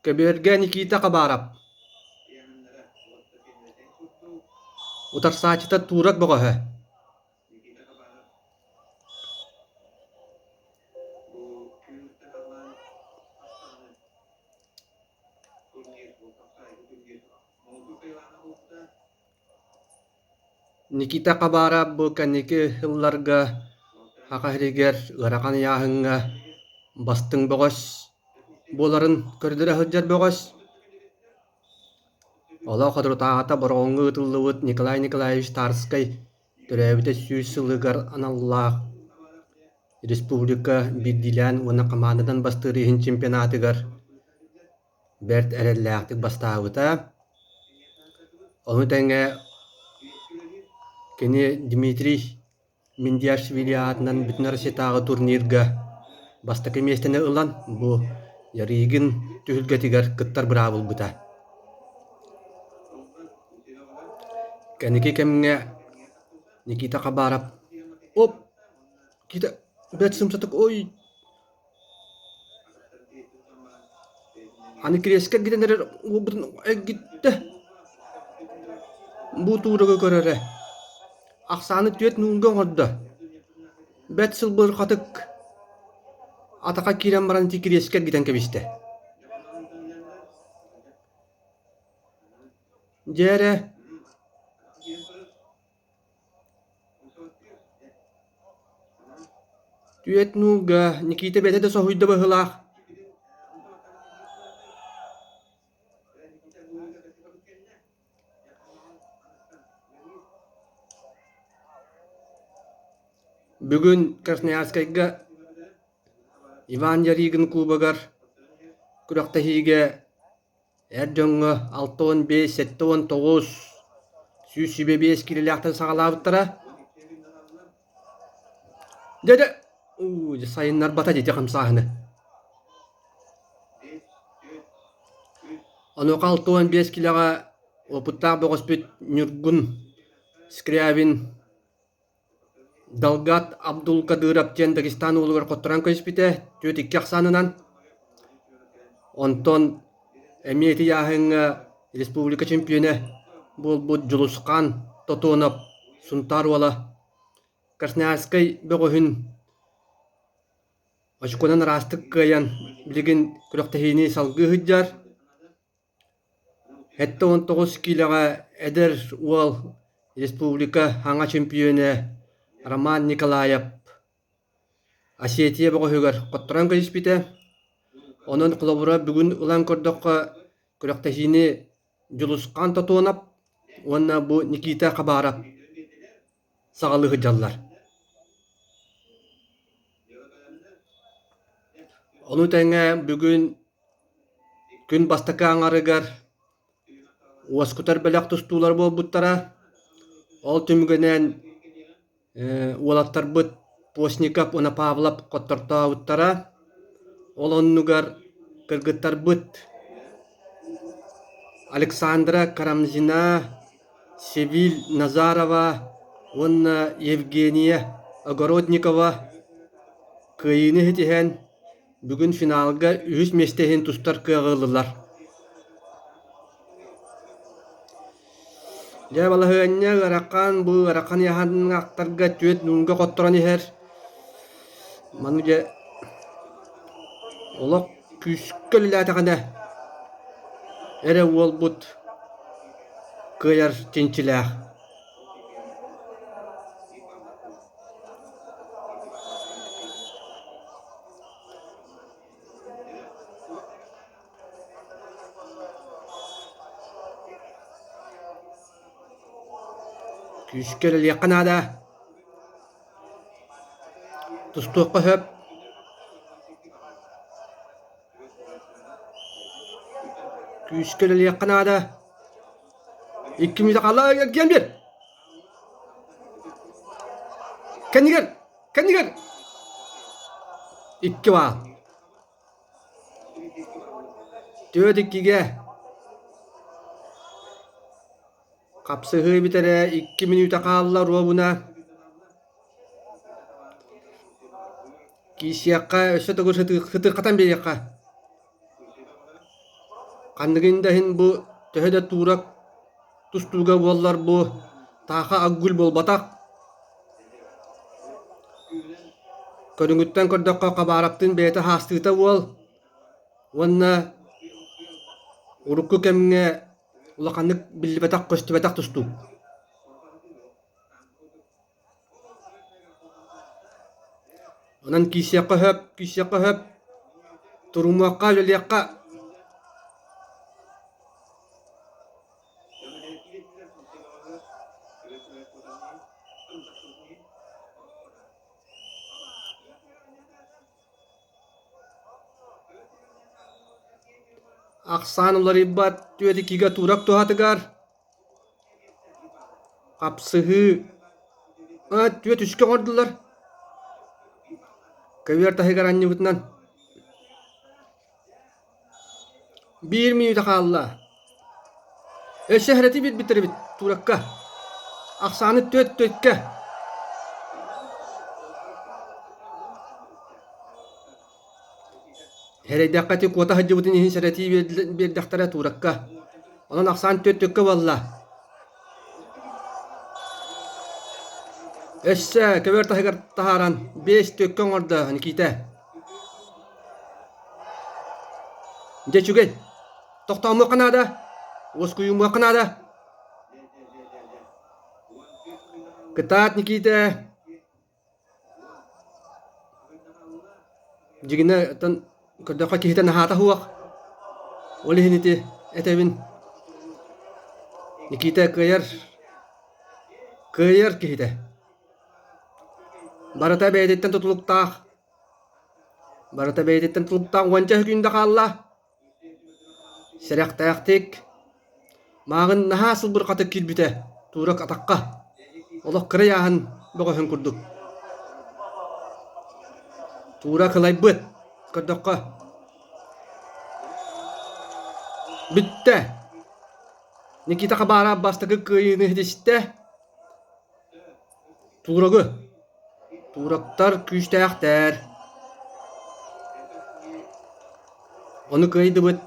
Көбүөргэ Никита Хабаров Утарсааччыта Туурак бөҕөһө Никита Хабаров бу кэнники сылларга Саха сиригэр ыарахан ыйааһыҥҥа бастыҥ бөҕөс буоларын көрдөрө сылдьар бөҕөс. Олох соторутааҕыта Бороҕоҥҥо ыытыллыбыт Николай Николаевич Тарскай төрөөбүтэ 100 сылыгар аналлаах республика биирдиилээн уонна хамаанданан бастыыр иһин чемпионатыгар бэрт эрэллээхтик бастаабыта. Ону тэҥэ кини Дмитрий Миндиашвили аатынан Бүтүн Россиятааҕы турнирга бастакы миэстэни ылан, бу Ярыгин түһүлгэтигэр кыттар быраабы ылбыта. Кэнники кэмҥэ Никита Хабаров «Оп! Никита бэрт сымсатык ой Аны кириэскэ эргитэн эрэр уолбутун эргиттэ. Бу туурага көрөрө. Ахсааны түөрт нуулга оҥордо. Бэрт сылбырҕатык атаха киирэн баран ити кириэскэ эргитэн кэбистэ. Дьэ эрэ Түөрт нуулга Никита бэйэтэ да соһуйда быһыылаах Бүгүн Красноярскайга Иван Ярыгин кубогар күрэхтэһиигэ Эр дьоҥҥо 65, 79, 125 киилэлээхтэн саҕалаабыттара. Дьэ, дьэ, уу, дьэ, сайыннарбата дии ити хамсааһыны. Онуоха 65 киилэҕэ опыттаах бөҕөспүт Ньургун Скрябин Далгат Абдулкадыров диэн Дагестан уолугар хотторон көспүтэ, 4-2 ахсаанынан. Онтон эмиэ ити ыйааһыҥҥа республика чемпиона буолбут Дьулусхан Тотонов Сунтаар уола Красноярскай бөҕөһүн очконан ыраастык кыайан билигин күрэхтэһиини салгыы сылдьар. 79 киилэҕэ эдэр уол республика саҥа чемпиона Роман Николаев Осетия бөҕөһүгэр хотторон кэбиспитэ. Онон холобура бүгүн ылан көрдөххө күрэхтэһиини Дьулусхан Тотонов уонна бу Никита Хабаров саҕалыы сылдьаллар. Ону тэҥэ бүгүн күн бастакы аҥарыгар уоскутар бэлэх тустуулар буолбуттара. Ол түмүгүнэн уолаттарбыт Постников уонна Павлов хоттортообуттара. Ол оннугар кыргыттарбыт Александра Карамзина, Севиль Назарова уонна Евгения Огородникова кыайыыны ситиһэн, бүгүн финалга үһүс миэстэ иһин тустар кыаҕы ыллылар. Дьэ, балаһыанньа ыарахан, бу ыарахан ыйааһыннаахтарга түөрт нуунга хотторон иһэр. Маны дьэ олох күүскэ үлэлээтэҕинэ эрэ уолбут кыайар чинчилээх. Күүскэ үлэлиэххэ наада. Тустуохха сөп. Күүскэ үлэлиэххэ наада. Икки мүнүүтэ хаалла, эргийэн биэр. Кэннигэр, кэннигэр. Икки баал. Түөрт иккигэ. Хапсыһыы бүтэрэ 2 мүнүүтэ хаалла оруобуна. Киирсиэххэ, өссө төгүл сытыырхатан биэриэххэ. Ханныгын да иһин бу төһө да туурак тустууга буоллар бу Тааха Акгүл буолбатах. Көрүҥүттэн көрдөххө Хабаровтыын бэйэтэ хаастыыта уол уонна урукку кэмҥэ улаханнык биллибэтэх-көстүбэтэх тустуук. Онон киирсиэххэ сөп, киирсиэххэ сөп, турумуохха, үлэлиэххэ. Ахсаан уларыйбат түөрт туурак туһатыгар Хапсыһыы түөрт үскэ оҥордулар. Көбүөр таһыгар анньыбытынан биир мүнүүтэ хаалла. Өссө эһэрэтии биэрбиттэр эбит тууракка. Ахсааны түөрт түөрткэ. Эрэйдэххэ ити куота сылдьыбытын иһин сэрэтии биэрдэхтэрэ тууракка. Онон ахсаан түөрт түөккэ буолла. Өссө көбөр таһыгар таһааран биэс түөккэ оҥордо Никита. Дьэ үчүгэй. Тохтоомуохха наада. Уоскуйумуохха наада. Кытаат Никита. Дьигинэ оттон көрдөххө киһитэ наһаата суох. Ол иһин ити этэбин Никита кыайар кыайар киһитэ. Барыта бэйэтиттэн тутулуктаах. Барыта бэйэтиттэн тутулуктаах уонча күндэ хаалла. Сэрэхтээхтик, мааҕын наһаа сылбырҕатык киирбитэ, туурак атахха, олох кыра ыйааһын бөҕөһүн курдук. Туура кылайбыт, көрдөххө. Бүттэ. Никита Хабаров бастакы кыайыыны ситистэ. Туурагы. Туурактар күүстээхтэр. Ону кыайдыбыт.